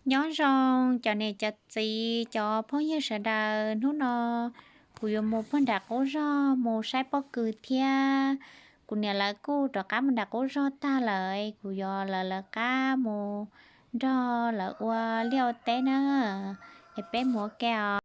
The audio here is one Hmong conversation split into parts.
Nyob zoo cov niam cov txiv cov phooj ywg sawv daws, hnub no kuv yuav mus puag nram qub zog mus saib pob kws thiab. Kuv niam lawv kuj rov qab mus nram qub zog tag lawm, kuv yuav lawv lawv qab mus nrog lawv ua liaj ua teb na. Es peb mus ua ke os.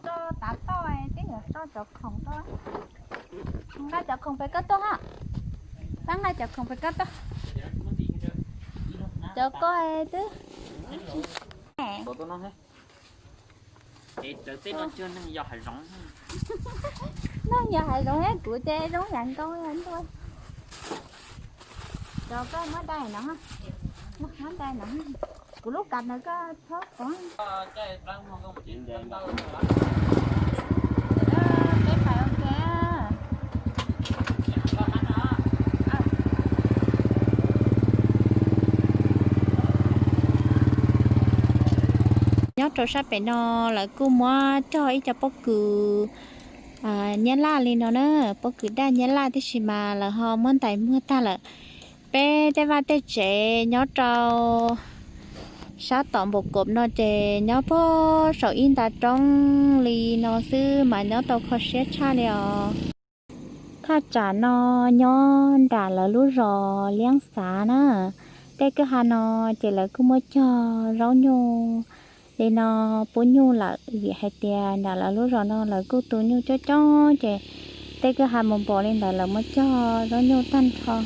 Tso tav toj, twb yuav tso cov khoom rau. Nqa cov khoom pem koj tuaj ha. Pab nqa cov khoom pem koj tuaj. Cov koj twb Neeg yog hav zoov, kuv ces zoo yam nkaus ntua. Cov koj muab dai no, muab dai no, kuv lub kav ntawd koj txhob pov. Nyob rau sab pem no lawv kuj muab cog ib co pob kws Nyab Laj li no na, pob kws daj Nyab Laj tib si mas lawv ho muab ntais muag tag lawm. Peb tej vaj tej tsev nyob rau sab tom npum kom no ces nyob puag saum ib nta roob li no xwb mas nyob tau kho siab tshaj li os. Thaj tsam no nyob nram lawv lub zos Liab Xav na. Tej kwj ha no ces lawv kuj muab cog zaub nyuj li no pub nyuj lawm, vim hais tias nram lawv lub zos no lawv kuj tu nyuj coob coob ces tej kwj ha mus npaum li ntawd lawv muab cog zaub nyuj tag nrho.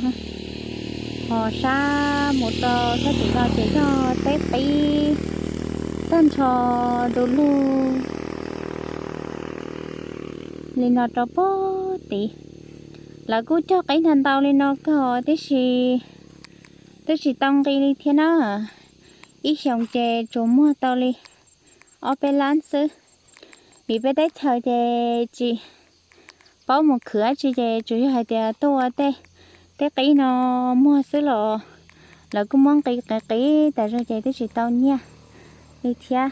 Ho sab mus rau sab tim no ces yog teb qib tag nrho du lug li no rau puag tid. Lawv kuj cog qib ntau ntau li no kawg tib si, twb tsis tau nqi li thiab na. Ib xyoos ces tsuas muag tau li ob peb lab xwb, vim peb teb chaws ces tsis paub mus khwv dab tsi ces tsuas yog hais tias tuaj ua tej teb qib no muag xwb los lawv kuj muab nqi qis qis tas zog ces twb tsis tau nyiaj li thiab.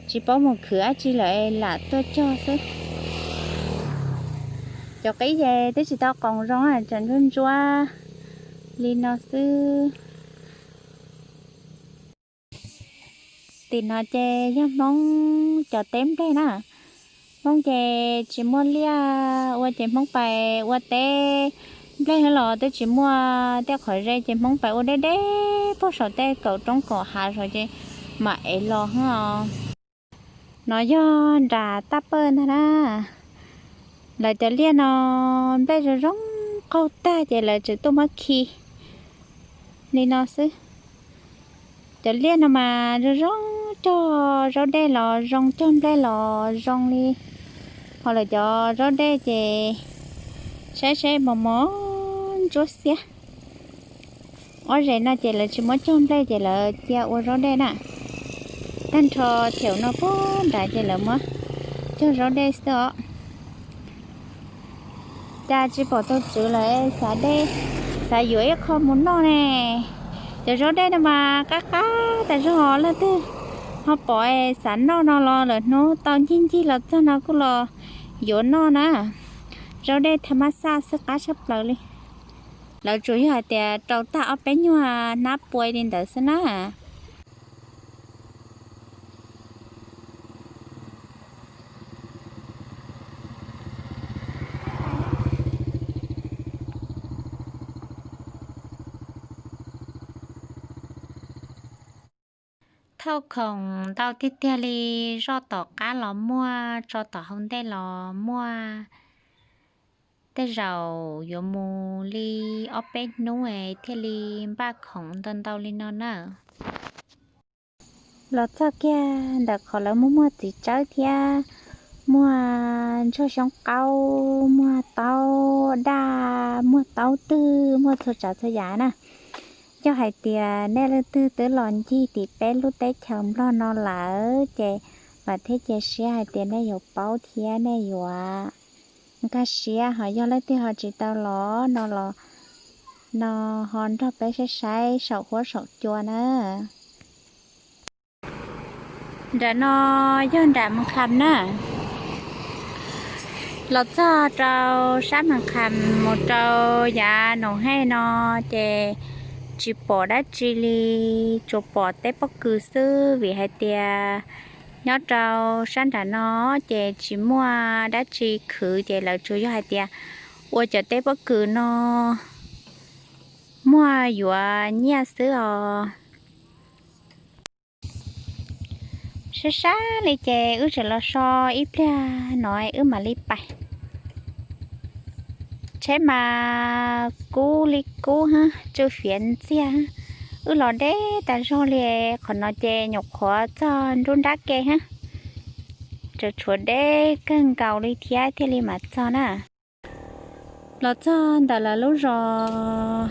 Tsis paub mus khwv dab tsi lawm lam tuaj cog xwb. Cov qib ces twb tsis tau qoos zoo, tseem ntsuab ntsuab li no xwb. Tim no ces yog Hmoob cov teb nplej na. Hmoob ces tsis muaj liaj ua ces Hmoob pais ua teb nplej los twb tsis muaj tej qhov ze ces Hmoob pais ua deb deb puag saum tej kaum roob kaum hav saud ces mam ev los os. No yog nram Taj Pawj ntag na. Lawv cov liaj no nplej zoo zoo qaug tag ces lawv tseem tuaj muab khi li no xwb. Cov liaj no mas zoo zoo, cog zaub dej los zoo, cog nplej los zoo li. Ho lawv cov zaub dej ces saib saib mos mos ntsuab xiab. Ob zes no ces lawv tsis muab cog nplej ces lawv cia ua zaub dej na. Tag nrho thaum no puag nrad ces lawv muab cog zaub dej xwb os. Cas tsis pom tus tswv lawm, xav dej, xav yuav ib qho mus noj ne. Cov zaub dej no mas qab qab tas zog, leej twg ho pom xav noj no los lawm hnub tau ncig ncig los txog no kuj los yuav noj na. Zaub dej tha mab xaj xwb qab tshaj plaws li. Lawv tsuas yog hais tias rau tag ob peb nyuag hnab pua li ntawd xwb na. Thauj khoom ntau tiag tiag li, zoj tom qab los muaj, tso tom hauv ntej los muaj. Tej zaum yuav mus li ob peb hnub es thiaj li npaj khoom ntau ntau li no na. Los txog kiag ntawm qhov lawv muag muag txiv tsawb thiab muag ntsuag xyoob qaub, muag taub daj, muag taub twg, muag txhua tsav txhua yam na. Yog hais tias nej leej twg twb los ncig tim peb lub teb chaws Nplog no lawm ces vam thiab cia siab hais tias nej yuav paub thiab nej yuav nkag siab, ho yog leej twg ho tsis tau los no los no ho nrog peb saib saib saum huab saum cua na. Nram no yog nram Mas Kham na. Los txog rau sab Mas Kham mus rau yav Noom Hej no ces tsis pom dab tsi li, tsuas pom teb pob kws xwb vim hais tias nyob rau sab nram no ces tsis muaj dab tsi khwv ces lawv tsuas yog hais tias ua cov teb pob kws no muag yuav nyiaj xwb os. Sab sab li ces wb tseem los so ib pliag no wb mam li pais. Tsheb mas kub li kub, tsw fiav ntxiag. Wb los deb tas zog li, qhov no ces nyuam qhuav txog nruab nrab ke, tseem tshuav deb kawg nkaus li thiab thiaj li mam txog na. Los txog ntawm lawv lub zos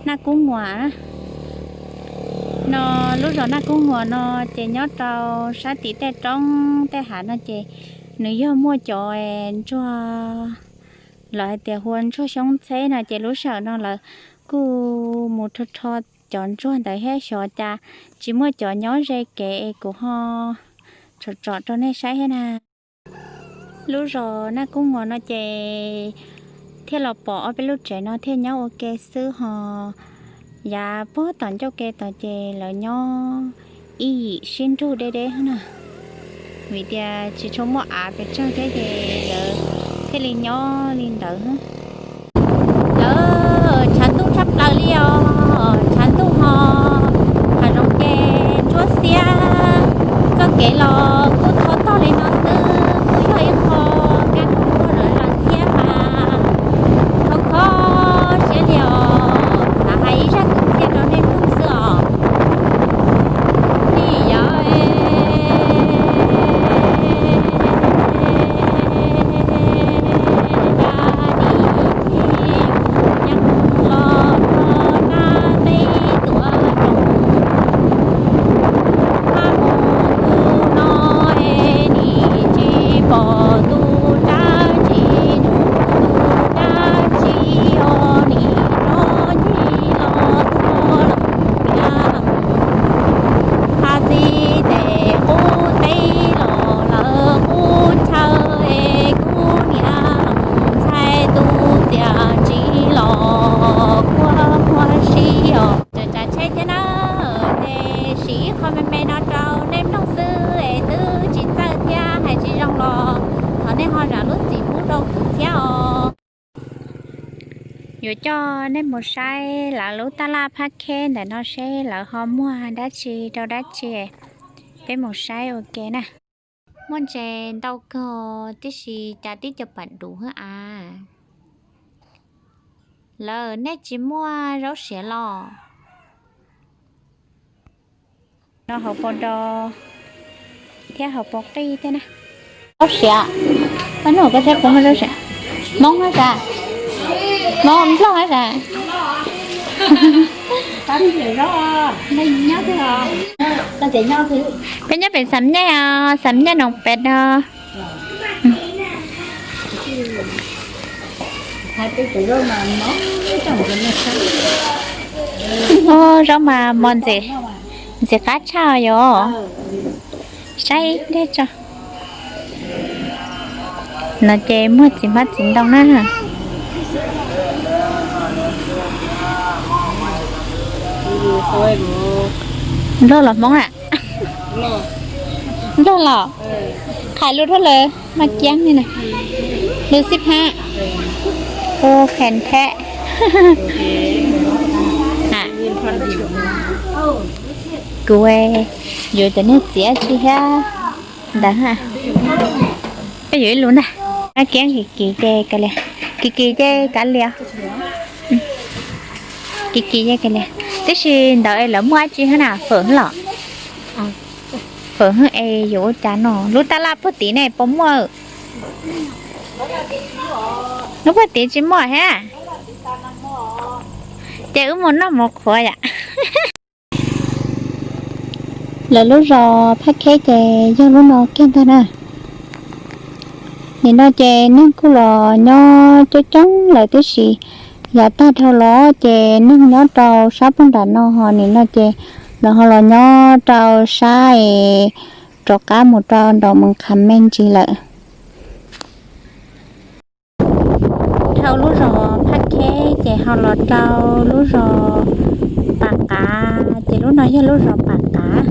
Naj Kub Nguas no. Lub zos Naj Kub Nguas no ces nyob rau sab tim tej roob tej hav no ces nws yog muaj cov ntsuag, lawv hais tias hu ua ntsuag xyoob txheb no ces lub sij hawm no lawv kuj mus rho rho cov ntsuag ntawd thiab xyov cas tsis muaj cov nyob ze kev es kuv ho tsom tsom rau nej saib thiab na. Lub zos Naj Kub Nguas no ces thiaj los pom ob peb lub tsev no thiaj nyob ua ke xwb ho yav puag tom ncauj ke tod ces lawv nyob ib yim sib nrug deb deb na, vim tias tsis tshua muaj av pes tsawg thiab ces lawv thiaj li nyob li ntawd. Lawv tshav ntuj tshaj plaws li os, tshav ntuj ho hav zoov ces ntsuab xiab, txoj kev los kuj tho tog li no xwb, kuj yog ib qho kab noj muag lawm thiab mas khov kho siab li os, xav hais ib zaj kwv txhiaj rau nej mloog xwb os. Li yog Thaj txi tes qub teb los lawv qub chaw es kuv niam ntxhais tus txiaj ntsim los kua muag si os. Tsav tsav tsheb thiab na, ces siv ib qho me me no rau nej mloog xwb es twb tsis txawj thiab hais tsis zoo los thov nej ho zam lub txim pub rau kuv thiab os. Yuav coj nej mus saib lawv lub taj laj phab kheb ntawm no seb lawv ho muag dab tsi rau dab tsi. Peb mus saib ua ke na. Muaj ntses ntau kawg tiam sis cas tib co pam duv hwb av. Lawv nej tsis muaj zaub siav los? No hauv paus do thiab hauv paus qij thiab na. Zaub siav, koj nug koj seb puas muaj zaub siav. Hmoob hab sas? Hmoob Nplog hab sas? Peb nyob pem Xam Nyaj os, Xam Nyaj Noom Pem no. Zaub mas mos ntxim, ntxim qab tshaj yom. Saib dej tso. No ces muag txiv hmab txiv ntoo na. Nplog los Hmoob na? Nplog los? Qhais lus rau lawv mas kiab ni na. Lus xib hmab. Ua phem thiab. Kuv yuav cov niag txiav tsi thiab ntawd. Peb yuav ib lus ntag. Ab, kiab kis kis ces kav liam, kis kis ces kav liam, kis kis ces kav liam. Tab sis ntawd es lawv muaj dab tsi hab na, fawm los? Fawm es yuav ua cas no? Lub taj laj puag tid ne puas muaj? Lub puag tid tsis muaj thiab. Ces wb mus noj mov qhuav yom. Lawv lub zos Phaj Kheb ces yog lub no kiag ntag na. Nim no ces neeg kuj los nyob coob coob lawm tib si. Yav tag dhau los ces neeg nyob rau sab puag nram no, ho nim no ces lawv ho los nyob rau sab es rov qab mus rau nram Moos Qhas Me ntsis lawm. Dhau lub zos Phaj Kheb ces ho los rau lub zos Pas Qav, ces lub no yog lub zos Pas Qav.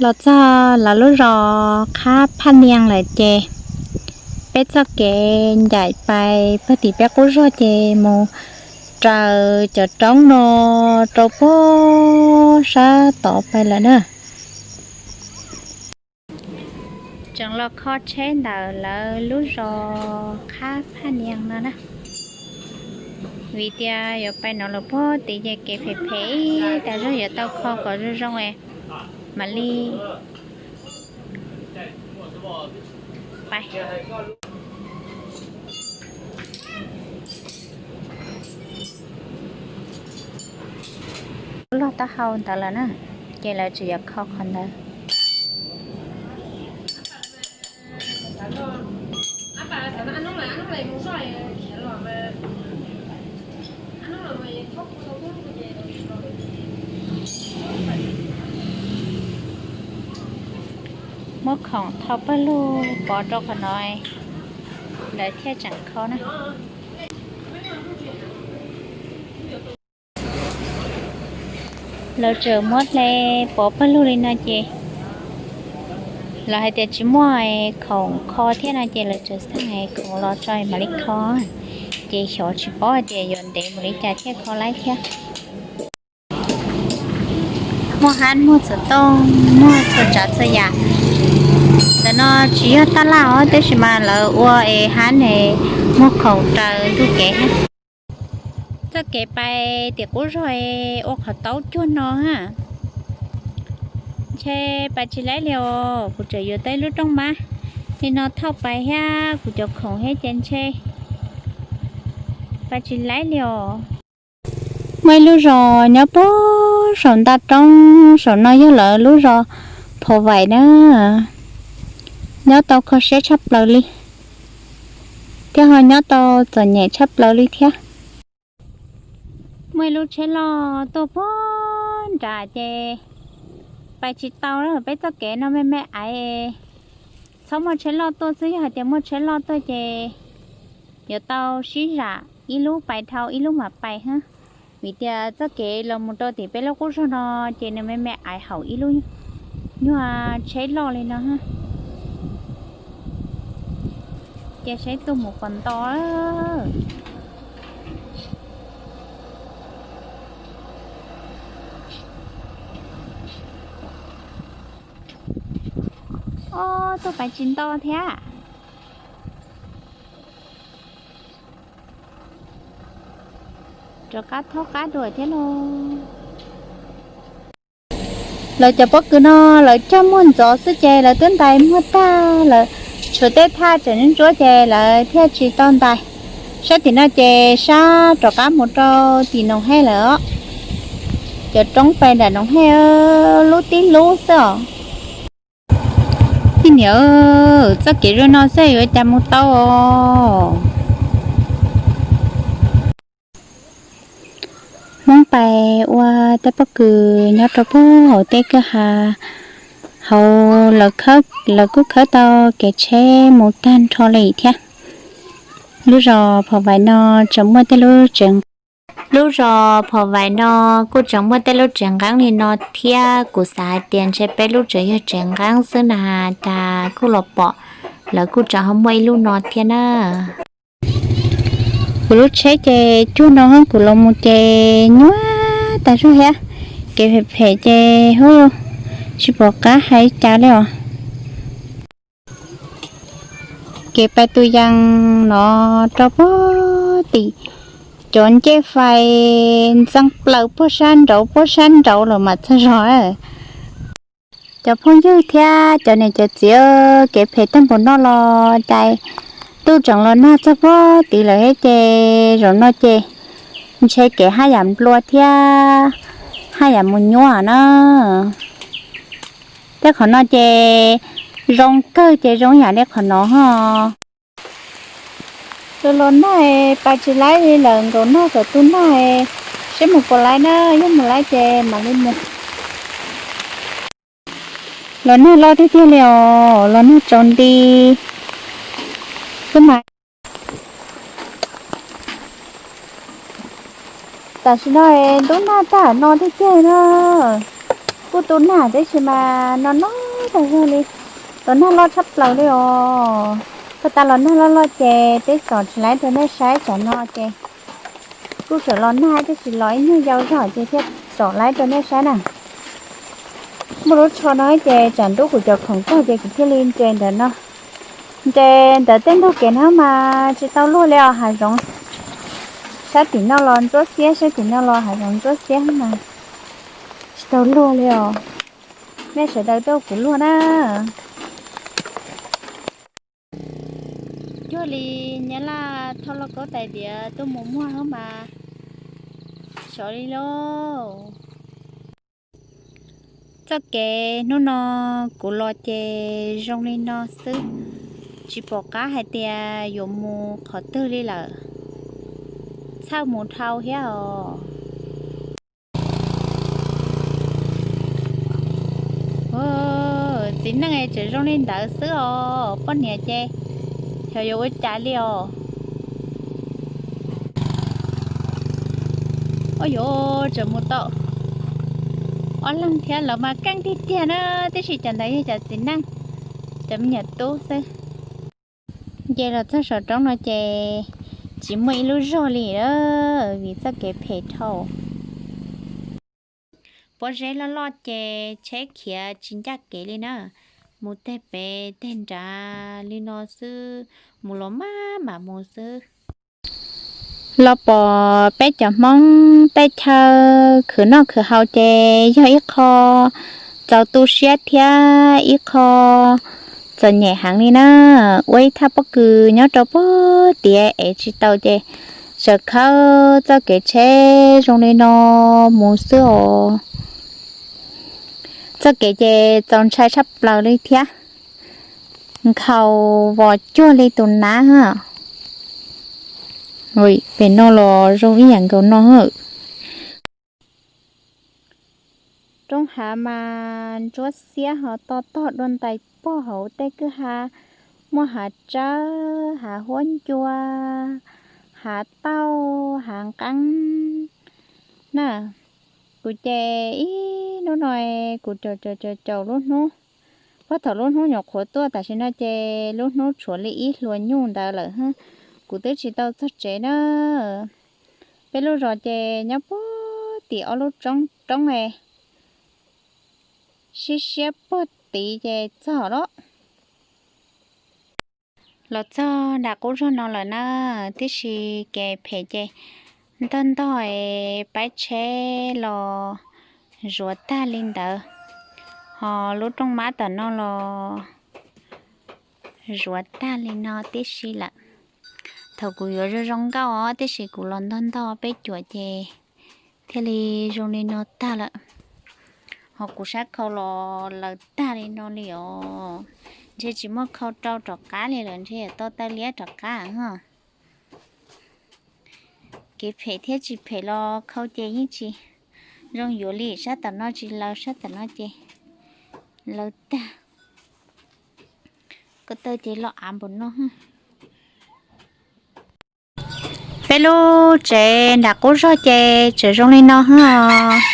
Los txog lawv lub zos Qhab Phaj Nias lawm ces peb txoj kev ncaim pais puag tim peb qub zog ces mus raws cov roob no rau puag sab tod pais lawm na. Tseem los kho tsheb ntawm lawv lub zos Qhab Phaj Nias no na, vim tias yuav pais no lawm puag tid ces kev phem phem ib tas zog, yuav tau kho kom zoo zoo es mam li pais. Lub log taub hau ntawd lawm na, ces lawv tseem yuav kho qhov ntawd. Muab khoom thau pawg lug pov rau qhov no, lawv thiaj tseem kho na. Lawv tseem muab hle pov pawg lug li no ces lawv hais tias tsis muaj khoom kho thiab no ces lawv tseem xaj khoom los tso mam li kho, ces xyov tsis paub hais tias yuav ntev mus li cas thiaj kho laib thiab. Muaj hab, muaj xov tooj, muaj txhua tsav txhua yam. Ntawm no tsis yog taj laj os, tab sis mas lawv ua es hab es muag khoom raws ntug kev hab. Txoj kev pais tim qub zog ua qhov taub cuag no hab. Ntshe pais tsis laib li os, kuv tseem yuav tau ib lub rooj mab li no thauj pais thiab kuv cov khoom thiab ces ntshe pais tsis laib li os. Muaj ib lub zos nyob puag saum ntaj roob saum no yog lawv lub zos Phov Vaim na. Nyob tau kho siab tshaj plaws li, thiab ho nyob tau txom nyem tshaj plaws li thiab. Muaj ib lub tsheb loj tuaj puag nram ces pais tsis tau lawm, peb txoj kev no me me aiv. Txhob muaj tsheb loj tuaj xwb, yog hais tias muaj tsheb loj tuaj ces yuav tau sib zam ib lub pais dhau ib lub mam pais hab, vim tias txoj kev los mus rau tim peb lub qub zog no ces nws me me aiv haum ib lub nyuag tsheb loj li no hab. Ces saib tuaj mus puas nto. Ob, tuaj pais tsis nto thiab. Rov qab thaub qab dua thiab lauj. Lawv cov pob kws no lawv cog muag ntxov xwb ces lawv twb ntais muag tag lawm, tshuav tej thaj tseem ntsuab ces lawv thiaj tsis tau ntais. Sab tim no ces sab rov qab mus rau tim Noom Hej lawm os. Cov roob pais nram Noom Hej lub tib lub xwb os. Ib niam, txoj kev zoo no xwb yuav cas mus tau os. Hmoob pais ua tej pob kws nyob rau puag hauv tej kwj ha hauv, lawv kuj khawb tau kev tsheb mus tag nrho li thiab. Lub zos Phom Vaim no tseem muaj tej lub tsev, lub zos Phom Vaim no kuj tseem muaj tej lub tsev nqeeb li no thiab. Kuv xav hais tias ntshe peb lub tsev yog tsev nqeeb xwb na, cas kuj los pom lawv kuj tseem ho muaj ib lub no thiab na. Kuv lub tsheb ces cuag no, kuv los mus ces nyuaj tas zog thiab, kev phem phem ces hu tsis pom qab hais cas li os. Kev pais tus yees no rau puag tim cov ncej fais ntxeev plaws puag sab nraud puag sab nraud los mam txog zog. Cov phooj ywg thiab cov niam cov txiv, kev phem tag npaum no los cas tub tseem los nag txog puag tid lawm thiab ces zaum no ces ntshe kev haj yam nplua thiab haj yam mus nyuaj na. Tej qhov no ces zoo kawg ces zoo yam li qhov no ho. Tus los nag pais tsis laib li lawm, nkaum nag kom tu nag, Seb mus puas laib na, yog mus laib ces mam li mus. Los nag loj tiag tiag li os, los nag tsaus nti xwb mas. Tam sim no ntub nag tag no tiag tiag na. Kuj tu nag tab sis mas no no tag zog li. Los nag loj tshaj plaws li os. Tag tas los nag loj loj ces peb txom tsis laib rau nej saib tsam no ces kuj tseem los nag tab sis los ib nyuag yau zog ces thiaj txom laib rau nej saib na. Muaj lub tsho no ces tsam ntub kuv cov khoom tag ces kuv thiaj li nres ntawm no. Nres ntawm tej ntug kev no mas tsis tau luag li os, hav zoov. Sab tim no los ntsuab xiab, sab tim no los hav zoov ntsuab xiab mas tsis tau luag li os. Nej sawv daws tuaj kuv luag na. Cuag li nyab laj thauj lauj kaub tais diav tuaj mus muag hauv mas sov li lauj. Txoj kev hnub no kuv los ces zoo li no xwb, tsis pom qab hais tias yuav mus qhov twg li lawm, txhawj mus dhau thiab os. Txiv neej es tseem zoo li ntawd xwb os, poj niam ces xyov yuav ua cas li os. Ua yuav tseem mus tau ob leeg thiab, lawv mas keej tiag tiag na, tiam sis cov ntawd yog cov txiv neej, cov me nyuam tub xwb. Nce los txog saum roob no ces tsis muaj ib lub zog li, vim txoj kev phem dhau. Pob zeb loj loj ces tsheb khiav tsis ncaj kev li na, mus tej pem tej nrad li no xwb, mus los maj mam mus xwb. Los pom peb cov Hmoob tej chaw khwv noj khwv haus ces yog ib qho txaus tu siab thiab ib qho txom nyem heev li na. Ua ib thaj pob kws nyob rau puag tiav es tsis tau ces tseem khawb txoj kev tsheb zoo li no mus xwb os. Txoj kev ces txaus ntshai tshaj plaws li thiab, nkhaus vos cuag li tus nav. Pem no los zoo ib yam nkaus no. Roob hav mas ntsuab xiab ho to tog dua ntais pog hauv tej kwj ha, muaj hav tsawb, hav huab ncua, hav tauj, hav nqeeb na. Kuv ces ib hnub no kuv caum caum caum caum lub hnub, puag thaum lub hnub nyuam qhuav tuaj tam sim no ces lub hnub tshuav li ib hlua nyuj ntawd lawm. Kuv twb tsis tau txog tsev na. Peb lub zos ces nyob puag tim ob lub roob roob es sib siab puag tid ces txog lawm. Los txog nram qub zog no lawm na, tiam sis kev phem ces ntog ntog es paib tsheb los zuav tag li ntawd, ho lub rooj mab tom no los zuav tag li no tib si lawm. Thaum kuv yuav zoo zoo nkauj os, tiam sis kuv los ntog ntog peb cuam ces thiaj li zoo li no tag lawm. Ho kuv sab khau los lawm tag li no li os. Ntshe tsis muaj khau rau rov qab li lawm, ntshe yuav tau taw liab rov qab. Kev phem thiab tsis phem los khau ces yeej tsis zoo yuav li, sab tom no tsis lawm, sab tom no ces lawm tag. Ko taw ces los av npaum no. Peb lub tsev nram qub zog ces tseem zoo li no os.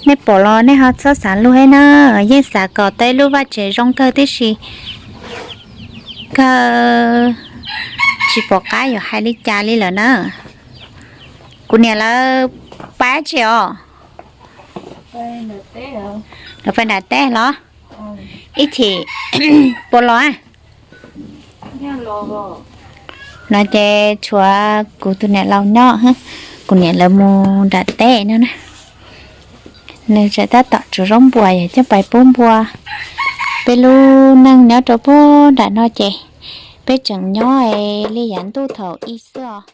Nej pom los nej ho txhob xav luag thiab na, yeej xav kom tau ib lub vaj tsev zoo kawg tib si, kawg tsis pom qab yuav hais li cas li lawm na. Kuv niam lawv pab tsi os? Lawv pab nram teb los? Ib chim puas los? No ces tshuav kuv tus niam laus nyob, kuv niam lawv mus nram teb no na. Nws tseem tab tom tsuav zaub npua yog coj pais pub npua. Peb lub neej nyob rau puag nram no ces peb tseem nyob li yav ntuj thaum ub xwb os.